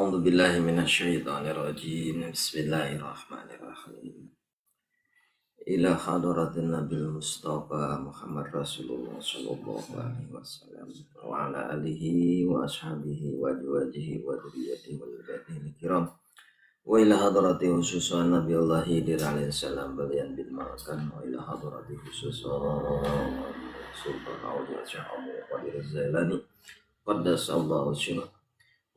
A'udzu billahi minasyaitonir rajim. Bismillahirrahmanirrahim. Ila hadratin Nabil Mustafa Muhammad Rasulullah sallallahu alaihi wasallam wa ala alihi wa ashabihi wa azwajihi wa dzurriyyatihi wal baitihi kiram. Wa ila hadrati khususan Nabiullah Khidir alaihi salam balian bin Malkan wa ila hadrati khususan Sultan Aulia Syekh Abdul Qadir Zailani qaddasallahu sirrah.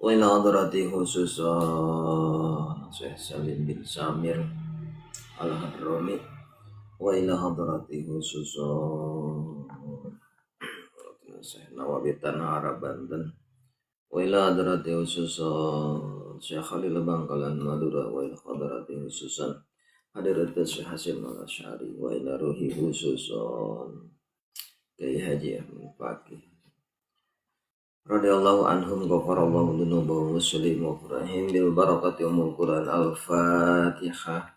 Wa ila hadrati khususan Syekh Salim bin Samir Al-Hadrami wa ila hadrati khususan Syekh Nawawi Tanah Arab Banten wa ila hadrati khususan Syekh Khalil Bangkalan Madura wa ila hadrati khususan hadirat Syekh Hasim Al-Asy'ari wa ila ruhi khususan Kiai Haji Ahmad Faqih radhiyallahu anhum ghafarallahu dzunubahum muslim wa rahim bil barakati umul Quran. Al-Fatihah.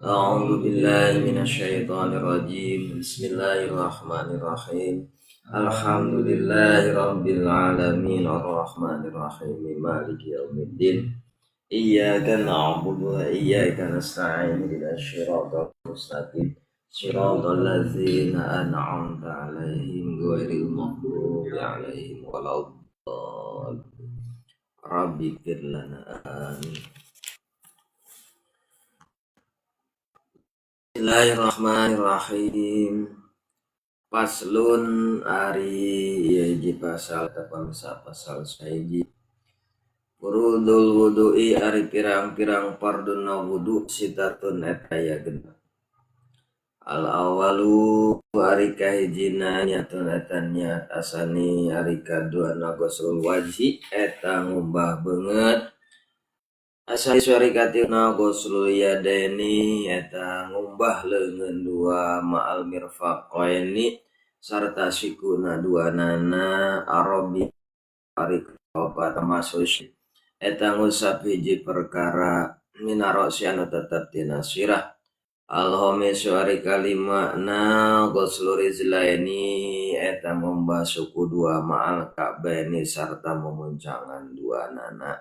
A'udzu billahi minasyaitonir rajim. Bismillahirrahmanirrahim. Alhamdulillahi rabbil alamin arrahmanir rahim maliki yaumiddin. Iyyaka na'budu wa iyyaka nasta'in ihdinas siratal mustaqim. Siratal ladzina an'amta 'alaihim ghairil maghdubi 'alaihim waladdallin. Rabbi ighfir lana amin. Bismillahirrahmanirrahim. Paslon ari hiji pasal tapamsa pasal sahiji. Furudul wudu'i ari pirang-pirang farduna wudu sitatun eta ya genep. Al awalu ari kahijina niatun eta niat asani ari kaduana ghuslul wajhi eta ngumbah beungeut. Asani ari katiluna ghuslul yadaini eta ngumbah leungeun dua ma'al mirfaqaini sarta sikuna dua nana arabi ari kaopat masus eta ngusap hiji perkara minarosi anu tetep tina sirah. Al-khamisu ari kalima na ghuslu rijlaini eta ngumbah suku dua ma'al ka'baini sarta mumuncangan dua nana.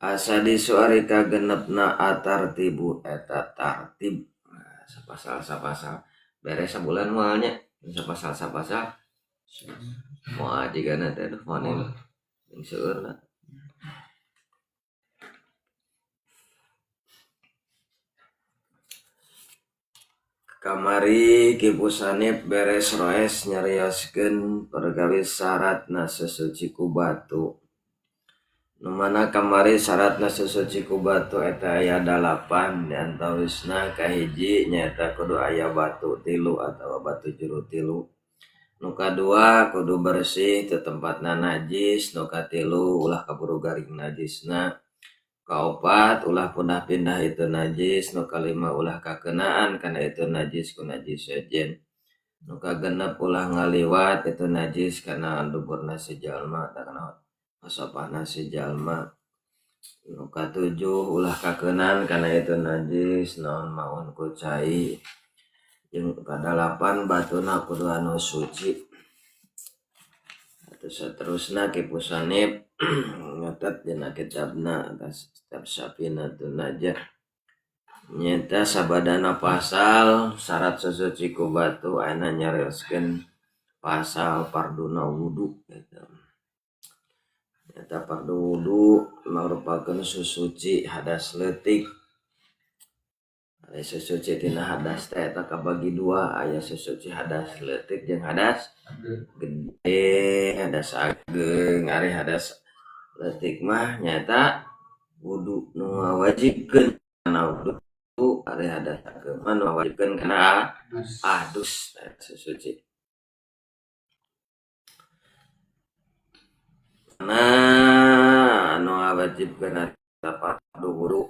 Asadisu ari kagenepna atartibu eta tartib. Nah, sapasal-sapasal beres sabulan moalnya sapasal-sapasal moal jigana teh aduh moal jeung seueurna. Kamari Ki Pusanip beres roes nyarioskeun perkawis syaratna sesuci ku batu. Nu mana kamari syaratna sesuci ku batu eta aya 8 di antawisna kahiji nyaeta kudu aya batu tilu atawa batu juru tilu. Nu kadua kudu bersih teu tempatna najis, nu katilu ulah kaburu garing najisna. Kaopat ulah pindah-pindah itu najis, nu kalima ulah kakenaan kana itu najis ku najis sejen. Nu kagenep ulah ngaliwat itu najis kana duburna si jalma kana pasopahna si jalma. Nu katujuh ulah kakenan kana itu najis naon maun ku cai. Jeung kadalapan batuna kudu anu suci. Atuh saterusna Ki Pusanip nyatet dina kitabna atas kitab Safinatun Najah. Nyata sabadana pasal syarat sesuci ku batu ayeuna nyarioskeun pasal farduna wudu gitu. Nyata fardu wudu merupakeun susuci hadas leutik. Aya susuci tina hadas teh eta kabagi dua, aya susuci hadas leutik jeung hadas gede, hadas ageng. Ari hadas leutik mah nyata wudu nu ngawajibkeun kana wudu, ari hadas ageng mah nu ngawajibkeun kana adus susuci. Nah, nu ngawajibkeun eta fardu wudu.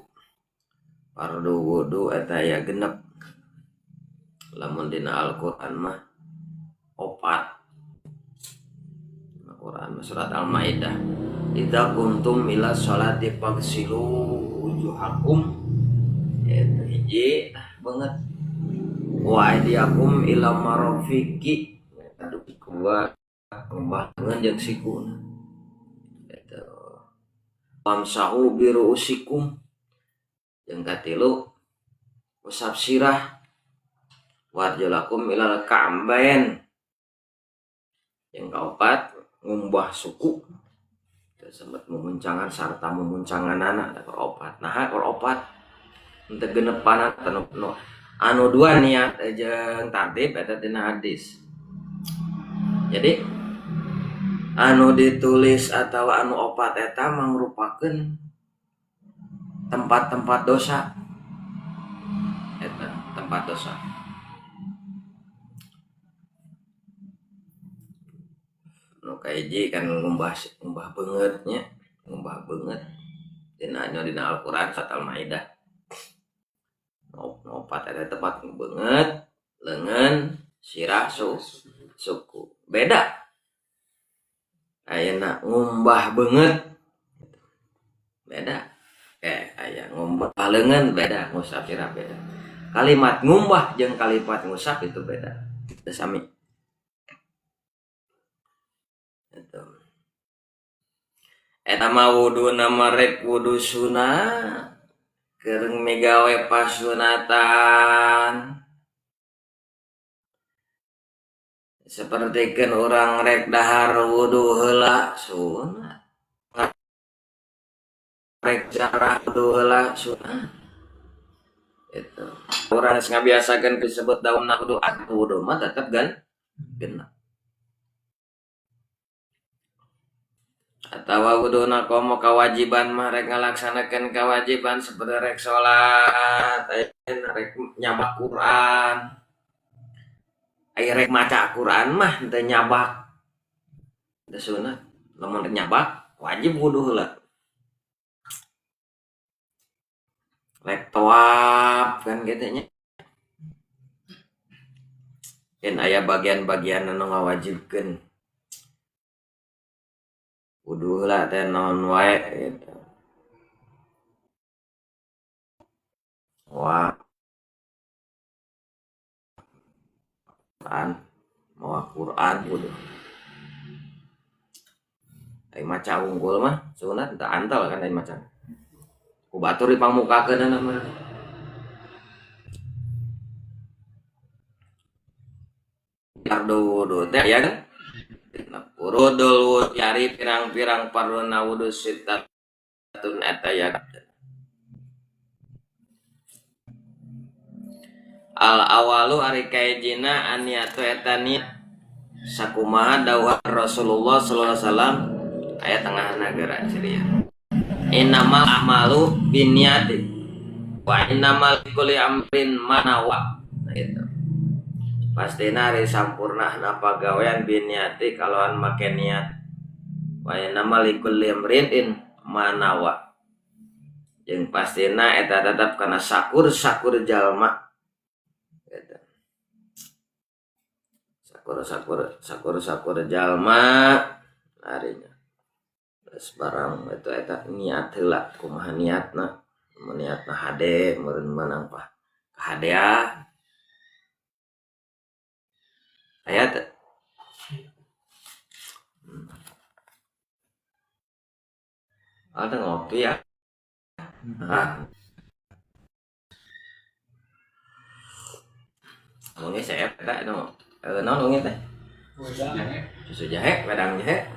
Fardu wudu eta aya genep. Lamun dina Al-Qur'an mah opat. Al-Qur'an surat Al-Maidah. Idza kuntum ila sholati fagsilu wujuhakum. Eta hiji banget. Wa aydiyakum ila marafiqi. Eta dua ngumbah lengan jeung sikuna. Eta. Wamsahu biruusikum. Jeung katilu usap sirah. Warjulakum ilal ka'bain. Jeung kaopat ngumbah suku. Disebut mumuncangan sarta mumuncanganana da opat. Nah, opat henteu genepan anu dua niat jeung tartib eta dina hadis. Jadi anu ditulis atau anu opat eta mangrupakeun tempat-tempat dosa. Eta tempat dosa. Nu kahiji kan ngumbah beungeut nya, ngumbah beungeut dina dina Al-Qur'an surat Al-Maidah. Nu opat eta tempat beungeut, leungeun, sirah, suku. Beda. Ayeuna ngumbah beungeut beda. Aya ngumbah leungeun beda, ngusap sirah beda. Kalimat ngumbah jeung kalimat ngusap itu beda. Teu sami. Eta. Eta mah wuduna mah rek wudu sunat, keur migawe pasunatan. Sapertikeun urang rek dahar wudu heula sunat. Rek jarah wudu heula sunat. Itu. Urang geus ngabiasakeun disebut daunna wudu, wudu mah tetep genep. Atawa wuduna komo kewajiban mah rek ngalaksanakeun kewajiban seperti rek salat, rek nyabak Quran. Aya rek maca Quran mah henteu nyabak. Teu sunat. Lamun rek nyabak wajib wudu heula. Rek tawaf kan kitu nya. Kan aya bagian-bagian anu ngawajibkeun wudu heula teh naon wae gitu. Wah. Quran, mawa Quran wudu. Ai maca unggul mah sunat teu antel kan ai maca. Ku batur dipangmukakeunana mah. Fardu wudu teh aya kan? Furudul wudu cari pirang-pirang farduna wudu sitatun eta ya. Al awalu ari kaijina aniatu eta niat sakumaha dawuh Rasulullah sallallahu alaihi wasallam aya tengahna geura ceria. Innamal a'malu binniyati wa innamal likulli amrin ma nawa. Nah, gitu. Pastina ari sampurna na pagawean biniati kalawan make niat. Wa innamal likulli imrin ma nawa. Jeung pastina eta tetep kana sakur-sakur jalma. Gitu. Sakur-sakur jalma arinya. Terus barang itu eta niat heula kumaha niatna. Mun niatna hade meureun meunang pah kahadean. Aya teu? Ada ngopi ya? Ah. Ngomongnya saya eta nu naon ngomongnya teh? Susu jahe, wedang jahe.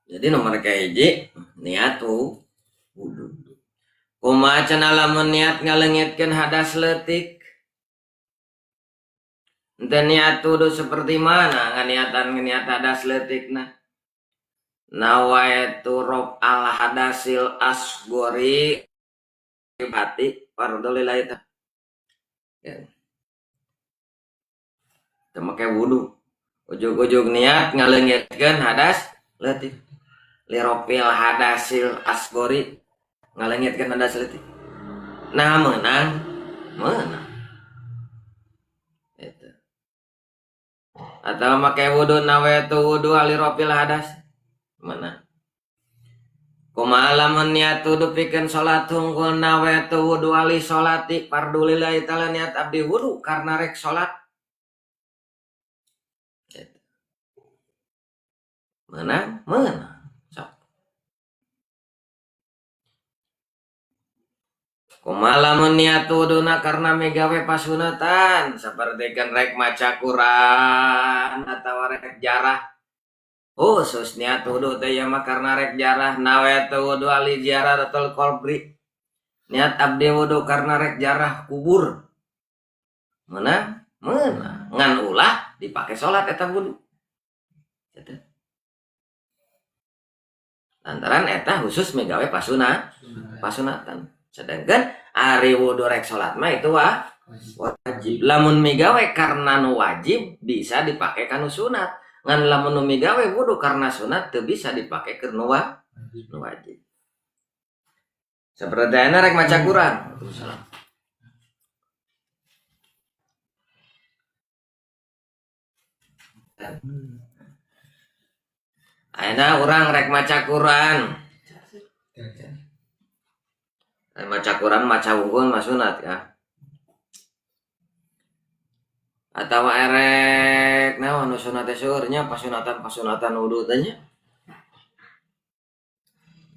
Jadi nomor kahiji niat wudu. Kumaha cenah lamun niat ngaleungitkeun hadas leutik? Henteu niat wudu seperti mana nganiatan niat hadas leutikna? Nawaitu rof al hadasil asgori hati fardhu lillahi ta'ala. Ya. Teu make wudu. Ujug-ujug niat ngaleungitkeun hadas leutik. Liropil hadasil asgori ngaleungitkeun hadas leutik. Nah meunang. Eta. Atau make wudu nawaitu wudu liropil hadas. Mana? Kumaha lamun niat wudu pikeun salat hungkul nawaitu wudu ali salati fardhu lillahi ta'ala niat abdi wudu karena rek salat. Meunang? Meunang. Sok. Kumaha lamun niat wuduna karena migawe pasunatan sapertikeun rek maca Quran atawa rek jarah. Khusus niat wudu teh ieu mah karena rek jarah nawaitu wudu li ziaratul qabri. Niat abdi wudu karena rek jarah kubur. Meunang? Meunang. Ngan ulah dipake salat eta wudu. Gitu. Lantaran eta khusus migawe pasunatan. Sedangkan ari wudu rek salat mah itu wajib. Lamun migawe karena nu wajib bisa dipake kanu sunat. Ngan lamun nu migawe wudu karena sunat teu bisa dipake keur nu wajib. Saperti ayeuna rek maca Quran. Waalaikumsalam. Ayeuna urang rek maca Quran. Rek maca Quran maca wungkul mah sunat ya. Atawa erek naon nu sunat teh seueur nya pasunatan-pasunatan wudu teh nya.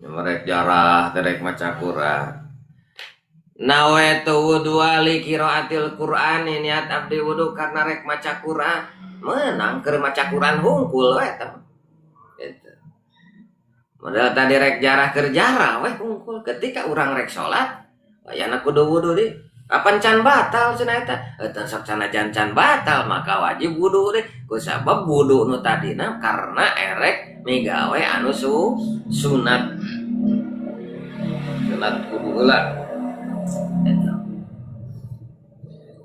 Rek jarah teh rek maca Quran. Nawaitu wudu'a li qiraatil Qur'an, niat abdi wudu karena rek maca Quran. Meunang keur maca Quran hungkul we eta mah. Gitu. Modal tadi rek jarah keur jarah we hungkul. Ketika urang rek salat, wayahna kudu wudu deui. Kapan can batal cenah eta? Eta sok sanajan can batal maka wajib wudu deui. Kusabab wudu nu tadina karena erek migawe anu sunat. Sunat wudu heula. Eta.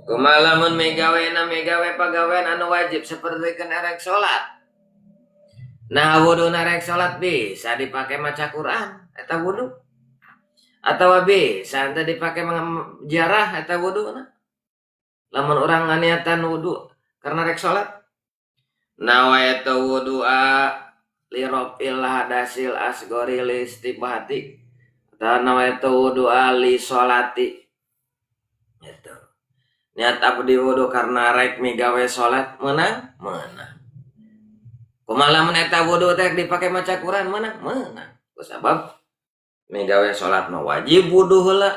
Kumaha lamun migawena migawe pagawean anu wajib sapertikeun erek salat. Nah wuduna rek salat bisa dipake maca Quran eta wudu. Atawa bisa teh dipake jarah eta wuduna. Lamun urang nganiatan wudu karena rek salat. Nawaitu wudu'a li raf'il hadasil asghari li istibahati. Atawa nawaitu wudu'a li sholati. Gitu. Niat abdi wudu karena rek migawe salat meunang? Meunang. Kumaha lamun eta wudu teh dipake maca Quran meunang? Meunang. Kusabab migawe salat mah wajib wudu heula,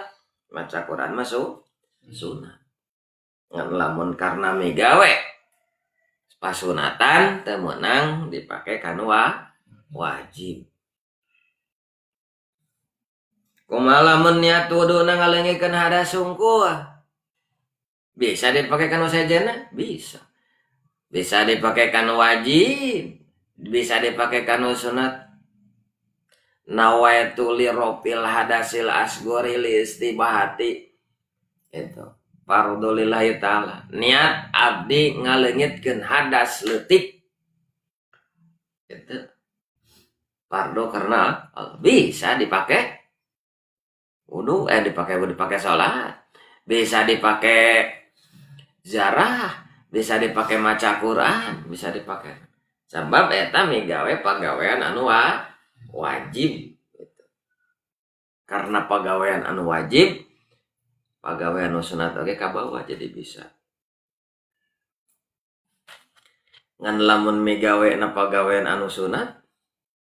maca Quran mah sunat. Ngan lamun karena migawe pasunatan teu meunang dipake kanu wajib. Kumaha lamun niat wuduna ngaleungikeun hadas sungkul? Bisa dipake kanu sejenna? Bisa. Bisa dipake kanu wajib, bisa dipake kanu sunat. Nawaitu li rafil hadasil asghari li istibahati. Itu fardhu lillahi ta'ala. Niat abdi ngaleungitkeun hadas leutik. Itu fardu karena Allah. Bisa dipake wudu, dipake salat, bisa dipake zarah, bisa dipake maca Quran, bisa dipake. Sebab eta migawe pagawean anu wajib gitu. Karena pagawean anu wajib, pagawean anu sunat oge kabawa jadi bisa. Ngan lamun migawe na pagawean anu sunat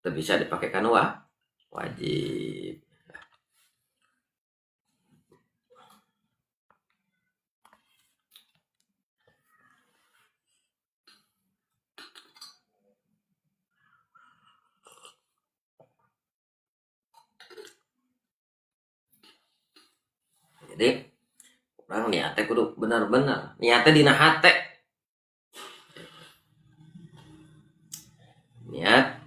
teu bisa dipake kanu wajib. Jadi urang niatnya kudu bener-bener, niatnya dina hate. Niat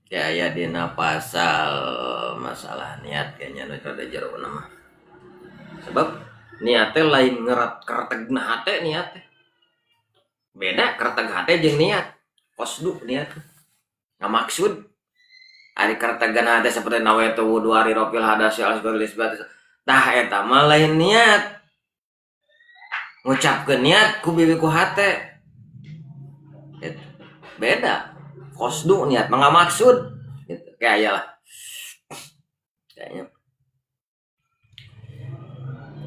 ya aya dina pasal masalah niat kayaknya nu rada jero mah. Sebab niatnya lain ngerat kertegna hate niatnya. Beda kerteg hate jeung niat. Qasdu niat. Ngamaksud ari kertegan hate seperti nawaitu wudu ari rafil hadasi asghar lisbat. Tah eta mah lain niat. Ngucapkeun niat ku bibi ku hate. Gitu. Beda. Qasdu niat mah ngamaksud. Gitu. Kayak aya lah. Kayaknya.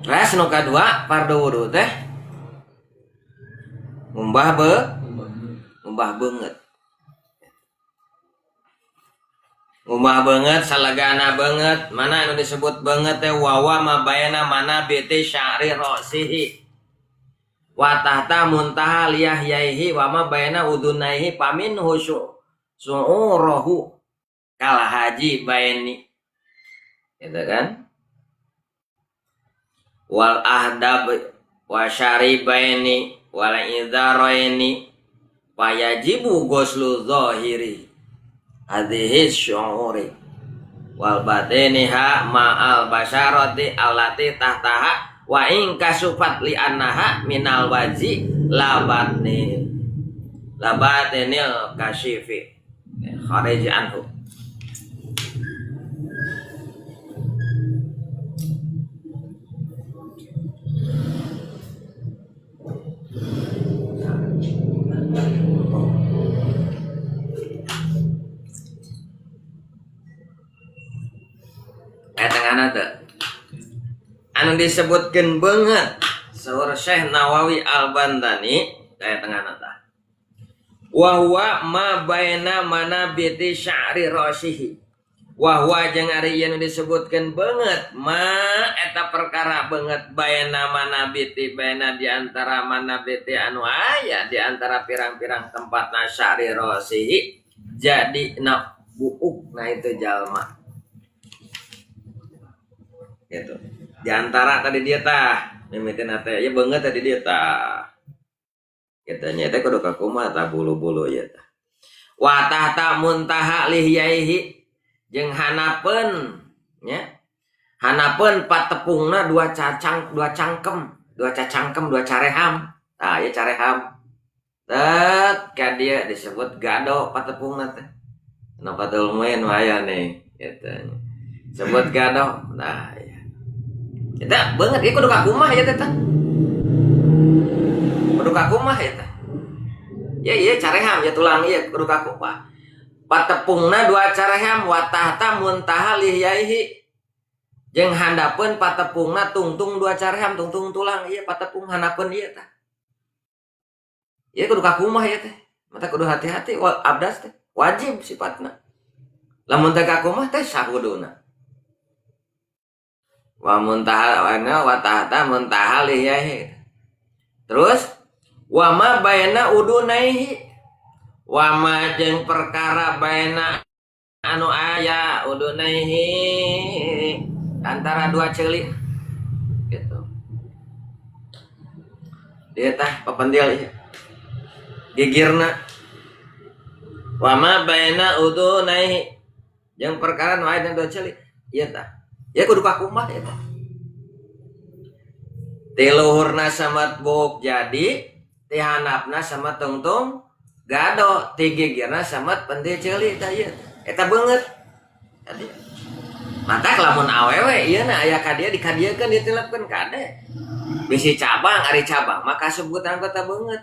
Res nu kadua fardu wudu teh ngumbah ngumbah beungeut. Ngumbah beungeut salegana beungeut, mana anu disebut beungeut teh wawa mabayana mana biti sya'ri ra'sihi. Wa tahta muntaha liyahyaihi wa ma bayana udunaihi paminhu su'urohu kal haji baini. Gitu kan? Wal ahdab wa syaribaini wal idharaini fayajibu ghuslu zahiri hadhihi syu'uri wal batiniha ma'al basharati allati tahtaha wa in kasufat li annaha minal waji labatni labatinil kashifi kharij anhu. Anu disebutkeun beungeut saur Syekh Nawawi Al-Bantani aya tengahna tah. Wa huwa ma baina manabiti sya'ri ra'sihi. Wa huwa jeung ari ieu nu disebutkeun beungeut ma eta perkara beungeut baina manabiti baina di antara manabiti anu aya di antara pirang-pirang tempatna sya'ri ra'sihi jadi na buuk na itu jalma. Gitu. Di antara tadi dia tah mimitin teh ya beungeut tadi dia tah. Kitu nya teh kudu kakumaha tah bulu-bulu ieu tah. Wa tahta muntaha lihyaihi jeung hanapeun nya. Hanapeun patepungna dua cacang, dua cangkem, dua cacangkem, dua careham. Tah ieu careham. Tet ka dieu disebut gado patepungna teh. Kenapa teu lumayan aya nih kitu nya. Sebut gado. Nah iya. Eta beungeut ieu kudu kakumah ieu teh tah. Kudu kakumah ieu teh. Ya ieu careham ya tulang ieu kudu kakumah. Patepungna dua careham wa tahta muntaha lihyaihi. Jeung handapeun patepungna tungtung dua careham tungtung tulang ieu patepung handapeun ieu tah. Ieu kudu kakumah ieu teh. Mata kudu hati-hati abdas teh wajib sifatna. Lamun teh kakumah teh sah wuduna. Wa muntaha wa tahta muntaha lihyaihi. Terus wa ma baina udunaihi wa ma jeung perkara baina anu aya udunaihi antara dua ceuli gitu. Dia tah papendil ieu. Gigirna wa ma baina udunaihi jeung perkara nu aya dua ceuli ieu tah. Ya kudu kakumah ya tah. Ti luhurna samat buuk jadi, ti handapna samat tungtung gado, ti gigirna samat pentil ceuli tah ieu. Eta beungeut. Tadi. Matak lamun awewe ieu na aya ka dieu dikadiekeun ditilepkeun kade. Bisi cabang ari cabang mah kasebut anggota beungeut.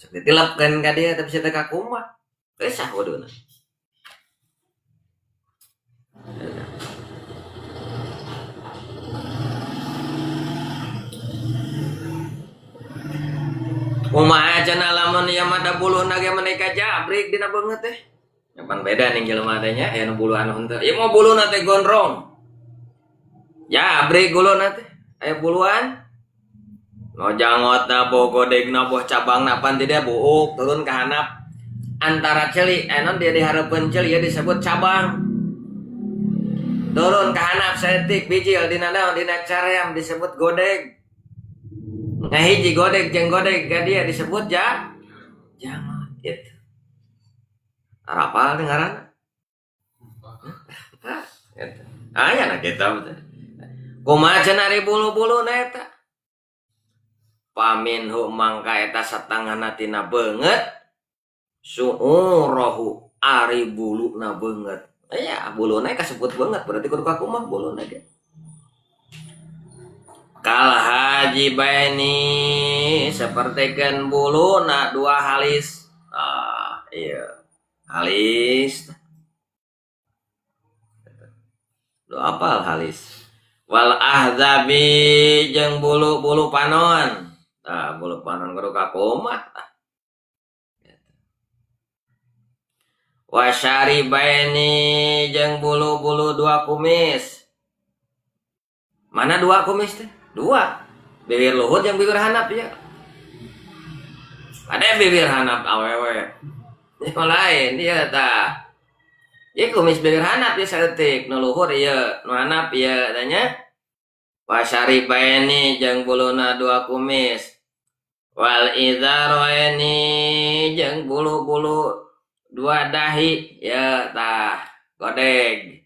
Sok ditilepkeun ka dieu teh bisa teh kakumah. Geus sah wuduna. Kumaha cenah lamun ieu mah da buluna ge meni kajabrik dina beungeut teh. Nyapan beda ning jelema teh nya aya nu bulu anu henteu. Ieu mah buluna teh gondrong. Jabrik guluna teh aya buluan. No jangotna boh godegna boh cabangna pan ti dia buuk turun ka handap. Antara ceuli anu dia dihareupeun ceuli ieu disebut cabang. Turun ka handap saeutik bijil dina naon dina caream disebut godeg. Nah hiji godeg jeung godeg ka dia disebut jangot gitu. Arapal teh ngaranna? Gitu. Aya na kitu teh. Kumaha cenah ari bulu-buluna eta? Paminhu mangka eta satangana tina beungeut su'urohu ari buluna beungeut. Aya buluna kasebut beungeut berarti kudu kakumah buluna ge. Kal haji baini sapertikeun buluna dua halis. Ah iya halis. Lu apal halis. Wal ahzabi jeung bulu-bulu panon. Tah bulu panon kudu kakumah tah. Wa syaribaini jeung bulu-bulu dua kumis. Mana dua kumis teh? Dua. Bibir luhur jeung bibir handap ya. Ada bibir handap awewe. Yang lain dia tah. Ieu kumis bibir handap ieu saeutik, nu luhur ieu, nu handap ieu tanya. Wa syaribaini jeung buluna dua kumis. Wal idharaini jeung bulu-bulu dua dahi ya tah, godeg.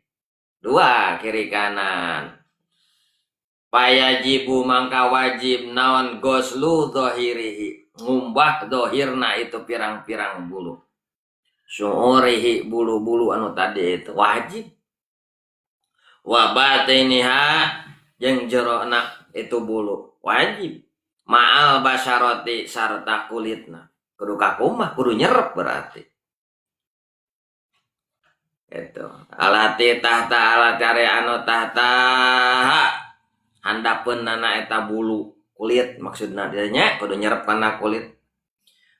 Dua kiri kanan. Payajibu mangka wajib naon goslu zahirihi, ngumbah zahirna itu pirang-pirang bulu. Syu'urihi bulu-bulu anu tadi itu wajib. Wa batiniha jeung jerona itu bulu wajib. Ma'al basyarati sarta kulitna. Kudu kakumah, kudu nyerep berarti. Itu. Alati tahta alati are anu tahta handapeun nana eta bulu kulit maksudna dieu nya kudu nyerep kana kulit.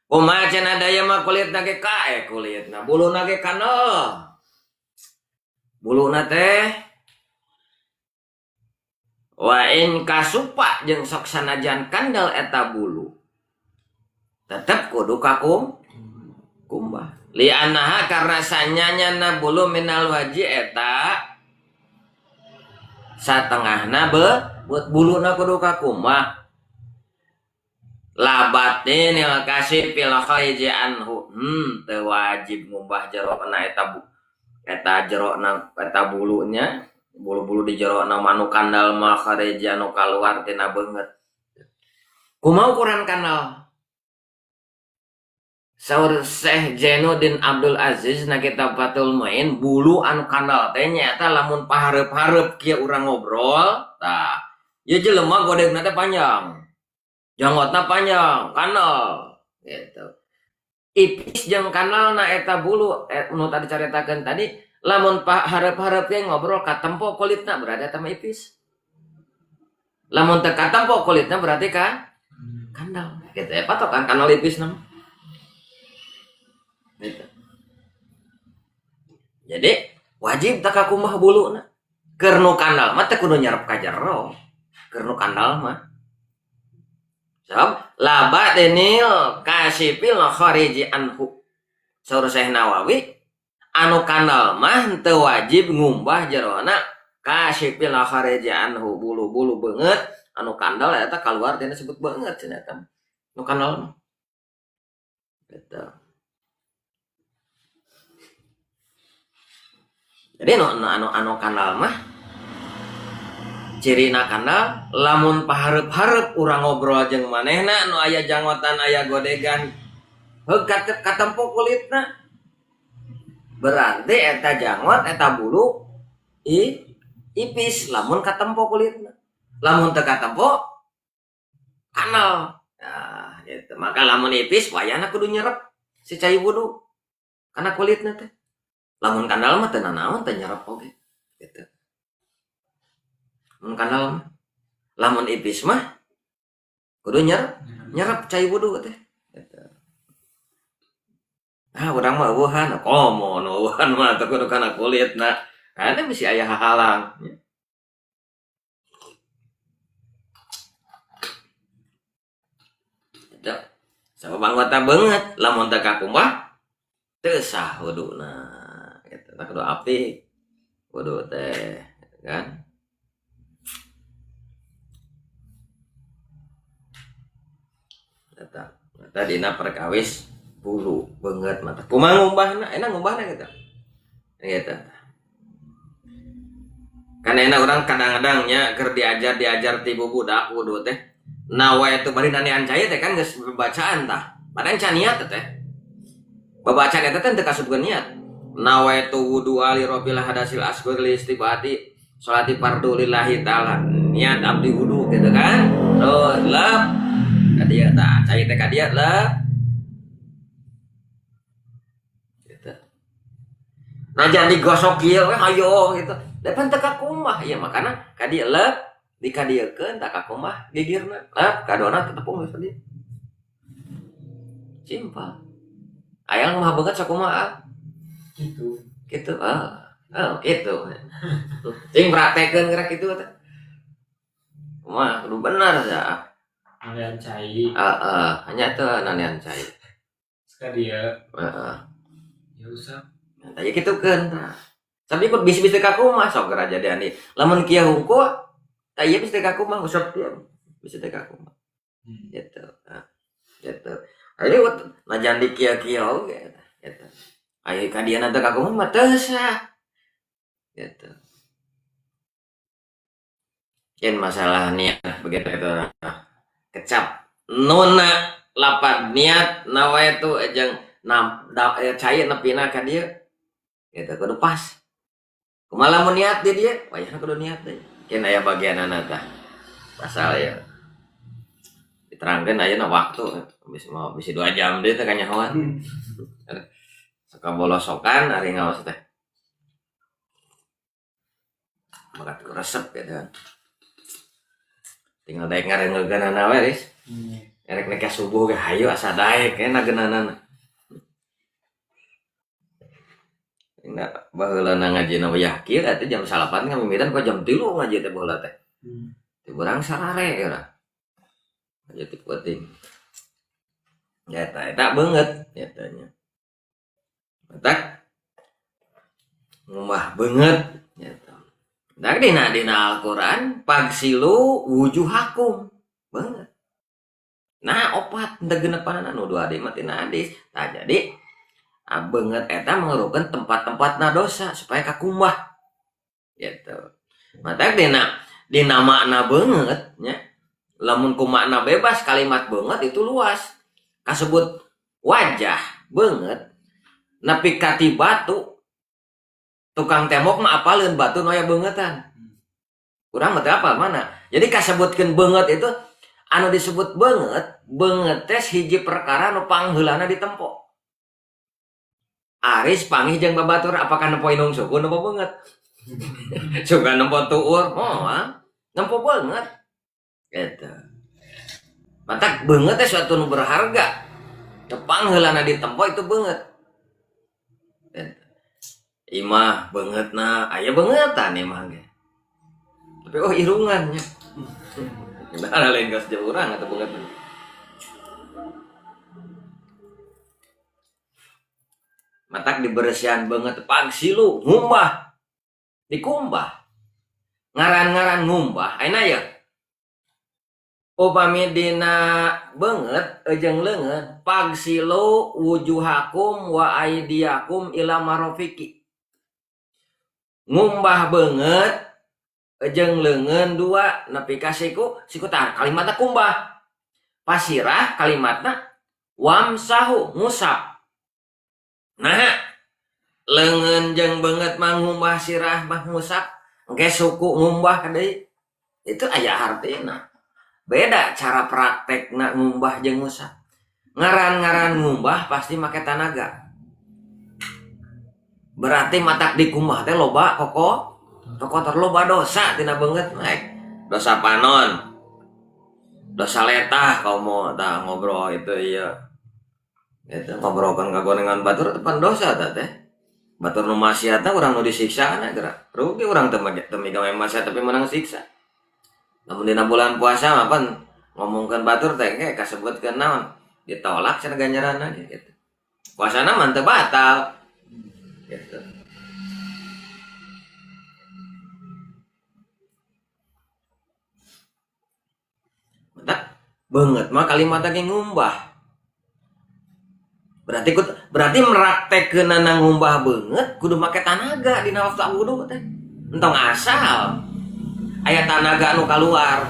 Kumaha cenah daya mah kulitna ge kae kulitna, buluna ge kanel. Buluna teh wa in kasupa jeung sok sanajan kandel eta bulu. Tetep kudu kakum kumbah. Li annaha karena sanyanyana bulu minal waji eta satengahna buat buluna kudu kakumah. Labatin yang kasih fil khariji anhu. Teu wajib ngumbah jerona eta bu. Eta jerona eta bulunya, bulu-bulu di jerona manu kandal mah khariji anu kaluar tina beungeut. Kumaha ukuran kandal? Saur Syekh Zainuddin Abdul Aziz na kitab Fathul Muin, bulu anu kandal teh nyaeta lamun pahareup-hareup kieu urang ngobrol, tah ieu jelema godegna teh panjang. Janggotna panjang, kanal gitu. Ipis jeung kanalna eta bulu nu tadi caritakeun tadi, lamun hareup-hareup ge ngobrol katempo kulitna berarti eta mah ipis. Lamun teu katempo kulitna berarti ka kandal. Gitu ya, patokan kanal ipis nama. Gitu. Jadi wajib tak kakumah buluna. Keur nu kandal mah teu kudu nyerep ka jero. Keur nu kandal mah. Sebab laba denil kasipil khariji anhu. Saur Syekh Nawawi anu kandal mah teu wajib ngumbah jerona kasipil khariji anhu, bulu-bulu beungeut anu kandal eta kaluar tina sebut beungeut cenah eta. Nu kandal mah. Gitu. Jadi anu kandal mah cirina kandal lamun pahareup-hareup urang ngobrol jeung manehna nu aya janggotan aya godegan heug katempo kulitna berarti eta janggot eta bulu ipis lamun katempo kulitna, lamun teu katempo kanal. Nah, gitu. Maka lamun ipis wayahna kudu nyerep si cai wudu kana kulitna teh. Lamun kandal mah teu nanaon teu nyerep oge gitu. Mun kandal mah lamun ipis mah kudu nyerep cai wudu teh gitu. Ah urang mah eueuhan komo nu eueuhan mah teu kudu kana kulitna. Karena mesti aya hahalang. Gitu. Sabab anggota beungeut lamun teu kakumbah teu sah wuduna. Gitu. Tah kudu apik wudu teh kan. Eta eta dina perkawis bulu beungeut mah. Kumaha ngumbahna? Enak ngumbahna gitu. Gitu. Kan enak urang kadang-kadang nya keur diajar-diajar ti budak wudu teh. Nawa itu bari nanian cai teh kan geus bacaan tah. Padahal can niat teh. Babacaan eta teh teu kasupkeun niat. Nawa itu wudu ali rabbil hadasil asghar li istibati salati fardu lillahi taala. Niat abdi wudu gitu kan. Terus lep ka dieu tah, cai teh ka dieu lep. Gitu. Nah jangan digosok kieu we hayo gitu. Da pan teu kakumbah ieu makana ka dieu leup dikadiekeun tah kakumbah gigirna. Leup kaduana tetepung geus ka dieu. Simpel. Aya mah beungeut sakumaha? Kitu. Kitu. Ah, kitu. Cing praktekeun geura kitu teh. Mah kudu bener ya. Nalian cai. Heeh, hanya teu nalian cai. Ka dieu. Heeh. Ya usah. Nah, tah kitukeun tah. Tapi ikut bisi-bisi kakumbah sok geura jadi andi. Lamun kieu hungkul tah ieu bisi kakumbah usap kieu. Bisi teu kakumbah. Gitu. Nah, gitu. Ayo najan di kieu-kieu oge gitu. Ayo ka dieu teu kakumbah mah teu sah. Gitu. Yen masalah niat begitu itu kecap nuna lapad niat nawaitu jeung cai nepina ka dieu gitu kudu pas. Kumaha lamun niat di dieu wayahna kudu niat deui. Kin aya bagianana tah. Pasal ya diterangkeun ayeuna waktu bisa mau bisa 2 jam deui teh kanyahoan. Suka bolosokan ari ngaos teh. Bakat ku resep gitu kan. Tinggal daek ngareungeunana we, Riz. Erek nek subuh ge hayu asa daek we nageunanana. Nah, baheulana ngajina wayah kieu atuh jam 9 ngamimitan kok jam 3 ngaji teh baheula teh. Teu urang sarare geura. Ngaji ti peuting. Ya eta eta beungeut eta nya. Matak ngumbah beungeut eta. Nah, dina Al-Qur'an pagsilu wujuhakum beungeut. Nah, opat teu genepanana nu dua deui mah tina hadis. Tah jadi beungeut eta mengerukeun tempat-tempatna dosa supaya kakumbah. Gitu. Matak dina makna beungeut nya. Lamun ku makna bebas kalimat beungeut itu luas. Kasebut wajah beungeut nepi ka ti batu. Tukang tembok mah apaleun batu nu aya beungeutan. Urang mah teu apal mana. Jadi kasebutkeun beungeut itu anu disebut beungeut, beungeut teh hiji perkara nu pangheulana ditempo. Aris panggih jeung babatur apakah nempo indung suku nempo beungeut. Suka nempo tuur, moal nempo beungeut. Gitu. Matak beungeut teh suatu nu berharga. Nu pangheulana ditempo itu beungeut. Gitu. Imah beungeutna aya beungeutan imah ge. Tapi oh irungannya. Nah, lain gas jauh urang atau beungeut. Matak dibersihan beungeut pagsilu ngumbah. Dikumbah. Ngaran-ngaran ngumbah ayeuna ya. Upami dina beungeut jeung leungeun pagsilu wujuhakum wa aidiakum ila marofiki. Ngumbah beungeut jeung leungeun dua nepi ka siku siku tah kalimatna kumbah. Pasirah kalimatna wamsahu ngusap. Nah, leungeun jeung beungeut mah ngumbah sirah mah ngusap, engke suku ngumbah deui. Itu aya hartina. Beda cara praktekna ngumbah jeung ngusap. Ngaran-ngaran ngumbah pasti make tanaga. Berarti matak dikumbah teh loba koko, kotor loba dosa tina beungeut naik. Dosa panon. Dosa letah komo tah ngobrol itu iya. Eta ngobrolkeun kagorengan batur teh pan dosa tah teh. Batur nu maksiatna urang nu disiksa na geura. Rugi urang teh teu migawe maksiat tapi menang siksa. Lamun dina bulan puasa mah pan ngomongkeun batur teh ge kasebutkeun naon? Ditolak cenah ganjaranna ge gitu. Puasana mah teu batal. Gitu. Matak beungeut mah kalimatna ge ngumbah. Berarti meraktekkeunana ngumbah beungeut kudu make tanaga dina waktu wudu teh. Entong asal aya tanaga anu kaluar.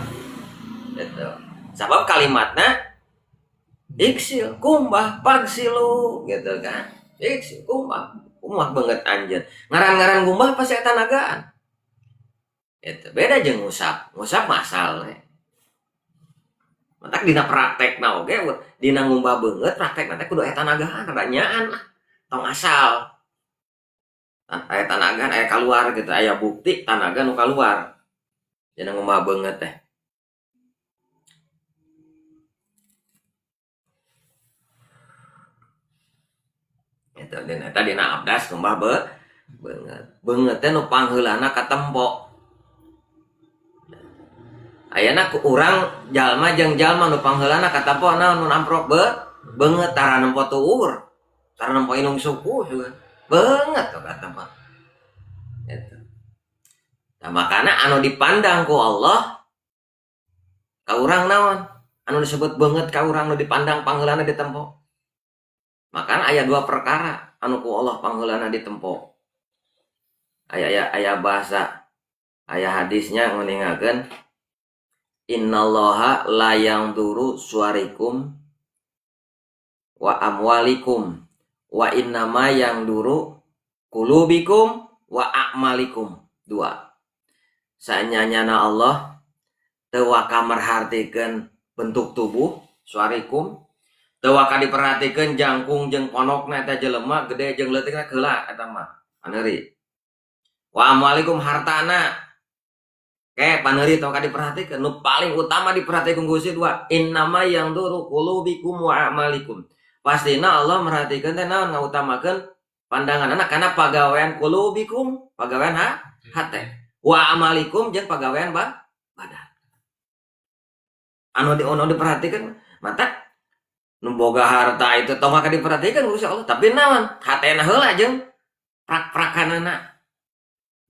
Gitu. Sabab kalimatna iksil kumbah pagsilu gitu kan. Iksil kumbah kumbah beungeut anjeun. Ngaran-ngaran kumbah pasti aya tanagaan. Gitu. Beda jeung ngusap. Ngusap mah asal we. Matak dina praktekna oge dina ngumbah beungeut praktekna teh kudu aya tanagaan rada nyaan lah. Tong asal. Aya tanagan aya kaluar gitu, aya bukti tanaga nu kaluar. Dina ngumbah beungeut teh. Eta dina eta dina abdas ngumbah beungeut. Beungeut teh nu pangheulana katempo. Ayeuna ku urang jalma jeung jalma nu pangheulana katempo naon nu amprok beungeut tara nempo tuur. Tara nempo inung suku juga. Beungeut tuh katempo. Eta. Nah, makana anu dipandang ku Allah ka urang naon? Anu disebut beungeut ka urang nu dipandang pangheulana ditempo. Makana aya dua perkara anu ku Allah pangheulana ditempo. Aya bahasa, aya hadisnya nguningakeun innallaha la yangduru suwarikum wa amwalikum wa innama yangduru qulubikum wa a'malikum. Dua. Sanyanyana Allah teu waka merhartikeun bentuk tubuh suarikum, teu waka diperhatikeun jangkung jeung ponokna eta jelema gede jeung leutikna heula eta mah paneuri. Wa amwalikum hartana ke paneuri teu waka diperhatikeun. Nu paling utama diperhatikeun Gusti dua, innama yangduru qulubikum wa a'malikum. Pastina Allah merhatikeun teh naon ngautamakeun pandanganna kana pagawean qulubikum, pagawean hate. Wa amalikum jeung pagawean badan. Anu diperhatikan mata nu boga harta itu tong maka diperhatikan Gusti Allah, tapi naon hatena heula jeung prak-prakanana.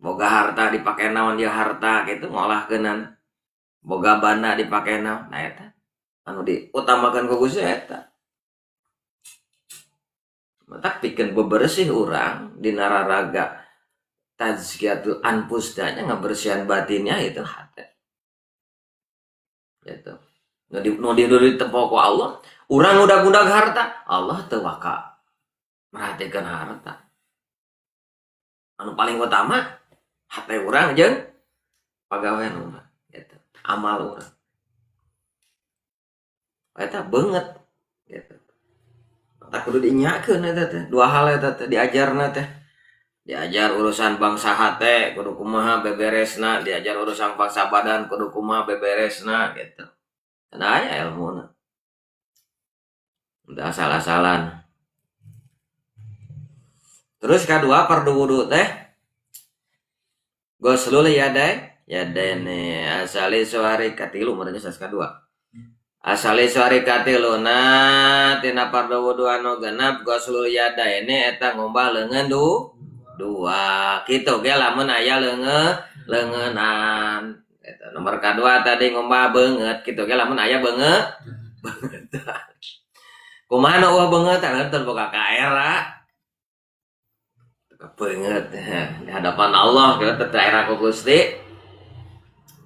Boga harta dipake naon dia harta gitu ngolahkeunan. Boga banda dipake naon, nah eta anu diutamakeun ku Gusti eta. Matak pikeun bebersih urang dina raraga tazkiyatul anfus nya ngabersihan batinnya itu hati. Gitu. Nu ditempo ku Allah, urang udag-udag harta, Allah teu waka merhatikan harta. Anu paling utama hate urang jeung pagawean urang gitu, amal urang. Eta beungeut gitu. Tak kudu diinyakeun eta teh, dua hal eta teh diajarna teh. Diajar urusan bangsa hate kudu kumaha beberesna, diajar urusan bangsa badan kudu kumaha beberesna gitu. Nah, aya ilmuna. Udah asal-asalan. Terus kedua fardu wudu teh ghuslul yadaini asali suari katilu meureun sas kadua. Asali suari katiluna tina fardu wudu anu genep ghuslul yadaini eta ngumbah leungeun dua kitu ge lamun aya leungeun-leungeunan. Eta nomor kadua tadi ngumbah beungeut kitu ge lamun aya beungeut. Kumaha nu eueuh beungeut teh teu boga kaera. Beungeut di hadapan Allah kita teu era ku Gusti.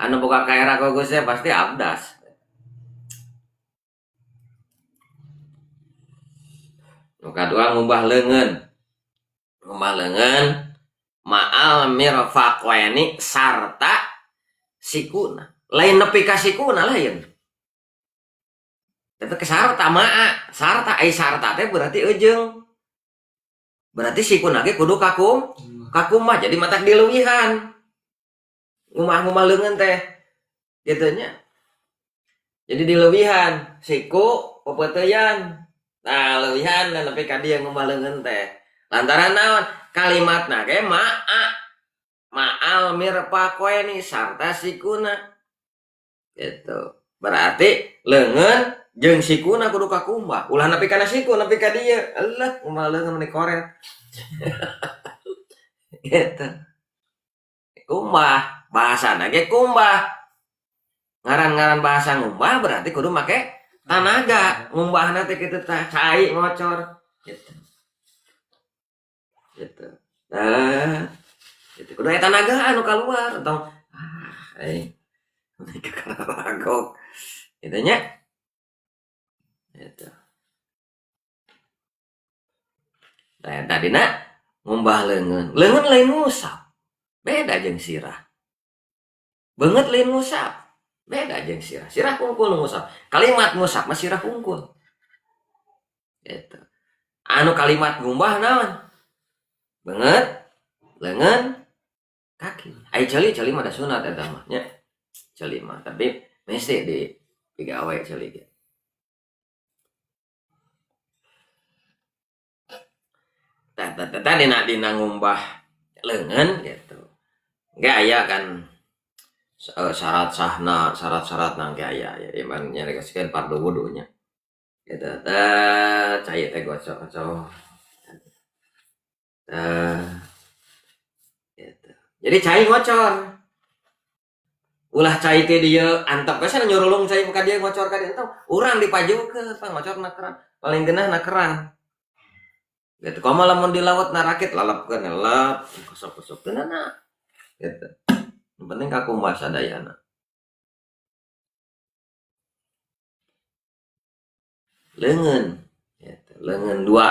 Anu boga kaera ku Gusti pasti abdas. Nu kadua ngumbah leungeun. Ngumbah leungeun ma'al mirfaqaini sarta sikuna. Lain nepi ka sikuna lain. Tapi ke sarta ma'a, sarta ai sarta teh berarti eujeung. Berarti sikuna ge kudu kakum mah jadi matak dileuwihan. Ngumbah-ngumbah leungeun teh. Kitu nya. Jadi dileuwihan siku pepeuteuyan. Nah, leuwihan nepi ka dieu ngumbah leungeun teh. Lantaran naon? Kalimatna ge ma'a. Ma'al mirfaqaini sarta sikuna. Gitu. Berarti leungeun jeung sikuna kudu kakumbah. Ulah nepi kana siku nepi ka dieu. Allah, kumaha leungeun meni koret. Gitu. Kumbah, bahasana ge kumbah. Ngaran-ngaran bahasa ngumbah berarti kudu make tanaga. Ngumbahna teh kitu tah cai ngocor. Gitu. Gitu. Nah, gitu. Kudu aya tanaga anu kaluar tong karagok. Gitu nya. Gitu. Nah, tadina ngumbah leungeun. Leungeun lain ngusap. Beda jeung sirah. Beungeut lain ngusap. Beda jeung sirah. Sirah kungkul ngusap. Kalimat ngusap mah sirah kungkul. Gitu. Anu kalimat ngumbah naon? Beungeut Leungeun kaki. Ai ceuli mah da sunat eta mah nya. Ceuli mah tapi mesti di digawe ceuli ge. Tah tah dina ngumbah leungeun gitu. Ge aya kan syarat sahna, syarat-syarat nang ge aya ya iman nyaregaskeun fardu wudunya. Gitu tah cai teh gocok-gocok. Tah gitu. Jadi cai ngocor. Ulah cai teh dieu antep we sana nyurulung cai ka dieu ngocor ka dieu entong. Urang dipajukeun tah ngocor na keran. Paling geunah na keran. Gitu. Komo lamun di laut narakit lalapkeun lelep kosok-kosok teu nana. Gitu. Yang penting kakumbah sadayana. Leungeun gitu. Leungeun dua.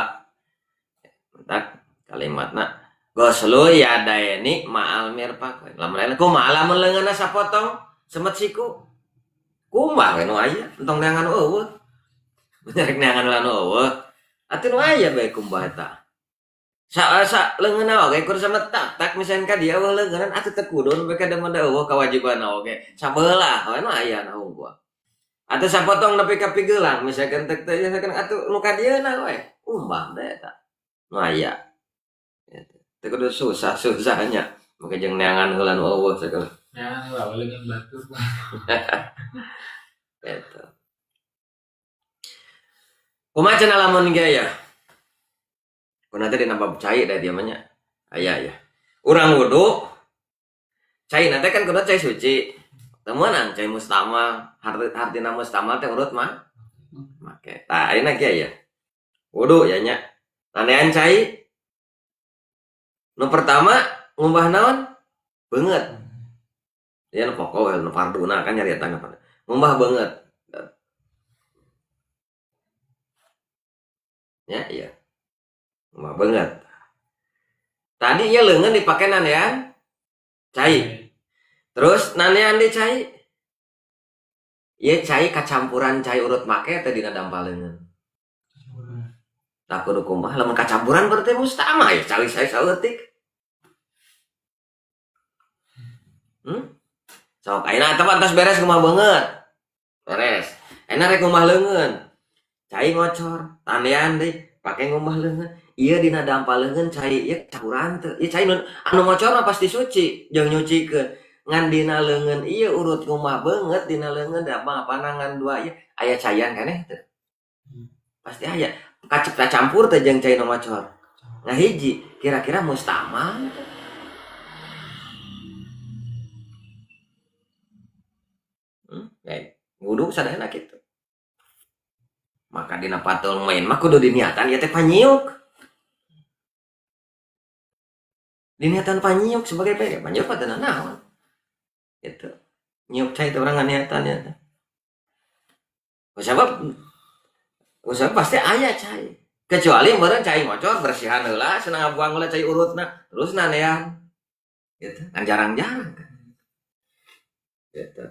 Entak kalimatna goslu yadaini ma'al mirfaq. Lamun lain kumaha lamun leungeunna sapotong semet siku. Kumaha we nu aya entong neangan eueuh. Rek neangan nu eueuh. Atuh nu aya bae kumbah eta. Sa leungeunna oge kur semet tak misalkan ka dieu eueuh leungeunna atuh teu kudu bae ka da eueuh kewajiban oge. Sabelah we nu aya na unggul. Atuh sapotong nepi ka pigelang misalkan teu teu misalkan atuh nu ka dieuna we umbah teh eta. Nu aya. Teu kudu susah-susahnya. Make jeung neangan heula nu eueuh sagala. Neangan heula leungeun batur. Eta. Kumaha cenah lamun ge ya? Kuna teh dina bab cai da dieu mah nya. Aya ya. Urang wudu cai na teh kan kudu cai suci. Teu meunang cai mustamal. Hartina mustamal teh urut mah make. Tah ayeuna ge ya. Wudu ya nya. Nanean cai nu pertama ngumbah naon? Beungeut. Ya nu pokok nu farduna kan nyariatan apa. Ngumbah beungeut. Ya, iya. Ngumbah beungeut. Tadi ieu leungeun dipake nanean cai. Terus nanean di cai. Ieu cai kacampuran cai urut make teh dina dampal leungeun. Tah kudu kumaha lamun kacampuran berarti mustama ya cai cai saeutik. Sok ayeuna atuh tos beres kumaha beungeut. Beres. Ayeuna rek ngumbah leungeun. Cai ngocor, tandean deui, pake ngumbah leungeun. Ieu dina dampal leungeun cai ieu campuran teu. Ieu cai anu ngocor mah pasti suci jeung nyucikeun. Ngan dina leungeun ieu urut ngumbah beungeut dina leungeun da mah panangan dua ieu aya caian keneh teu. Pasti aya. Kacep campur teh jeung cai nu ngocor. Nah hiji kira-kira mustamal teh. Baik. Wudu sadayana kitu. Maka dina patul main mah kudu diniatan ieu teh panyiuk. Diniatan panyiuk sebagai pe panyiuk mah teu naon. Gitu. Nyiuk cai teh urang nganiatan ya teh. Kusabab pasti aya cai. Kecuali meureun cai ngocor bersihan heula cenah ngabuang heula cai urutna terus nanean. Gitu. Kan jarang-jarang kan. Gitu.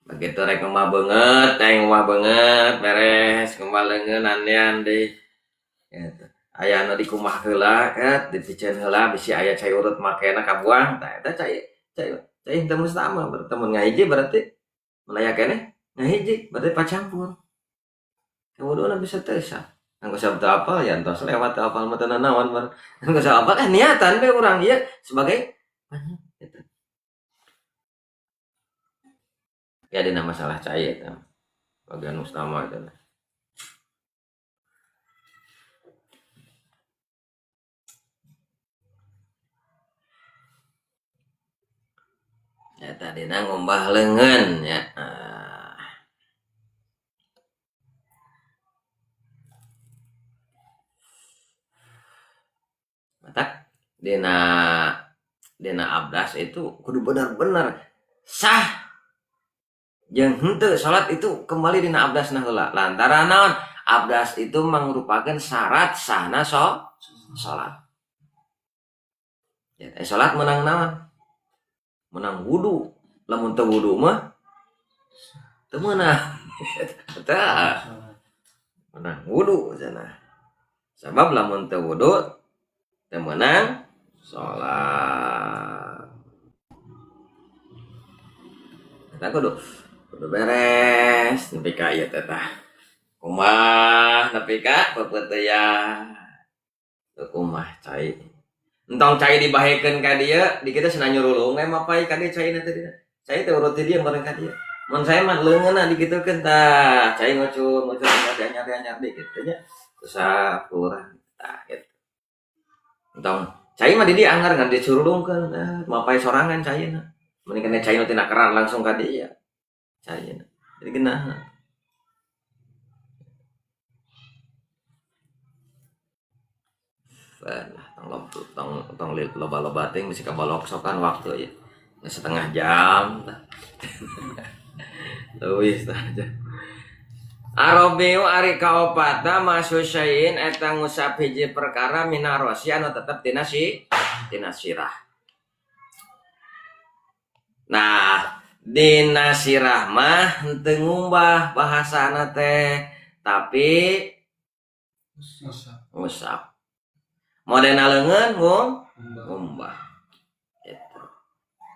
Begitu rek ngumbah beungeut, teh ngumbah beungeut, beres ngumbah leungeun nanean deui. Gitu. Aya anu dikumbah heula, ket dipiceun heula bisi aya cai urut makena kabuang, tah eta cai cai teu mustama berarti mun ngahiji berarti mun aya keneh ngahiji berarti pacampur. Wuduna bisa teu sah. Anggo sabtu apal ya entos lewat teu apal mah teu nanaon bar. Anggo sabtu apal niatan we urang ieu sebagai gitu. Ya dina masalah cai eta. Bagian mustama eta. Ya tadina ngumbah leungeun ya. Matak dina abdas itu kudu bener-bener sah. Jeung henteu salat itu kembali dina abdasna heula. Lantaran naon? Abdas itu merupakan syarat sahna salat. Ya, salat menang naon? Menang wudu. Lamun teu wudu mah teu meunang. Tah. Menang wudu cenah. Sabab lamun teu wudu Teu meunang salat. Eta kudu beres nepi ka ieu teh tah. Kumaha nepi ka peupeuteuyan. Teu kumaha cai. Entong cai dibahekeun ka dieu, di kitu cenah nyurulung we mapai ka dieu caina teh dieu. Cai teh urut di dieu bareng ka dieu. Mun saya mah leungeunna dikitukeun tah, cai ngocur-ngocur anyar-anyar deui kitu nya. Usap kurang tah kitu. Entong cai mah di dieu anggar ngan dicurulungkeun tah, mapai sorangan caina. Mending kana cai nu tina keran langsung ka dieu. Caina. Jadi geunah. Lah tong loba-loba teh mesti kabalok sokan waktu ya. Setengah jam tah. Leuwih tah aja. Arabiu ari kaopatna masu syai'in eta ngusap hiji perkara minarosi anu tetep tina tina sirah. Nah, dina sirah mah henteu ngumbah bahasana teh, tapi ngusap. Modena leungeun ngumbah. Gitu.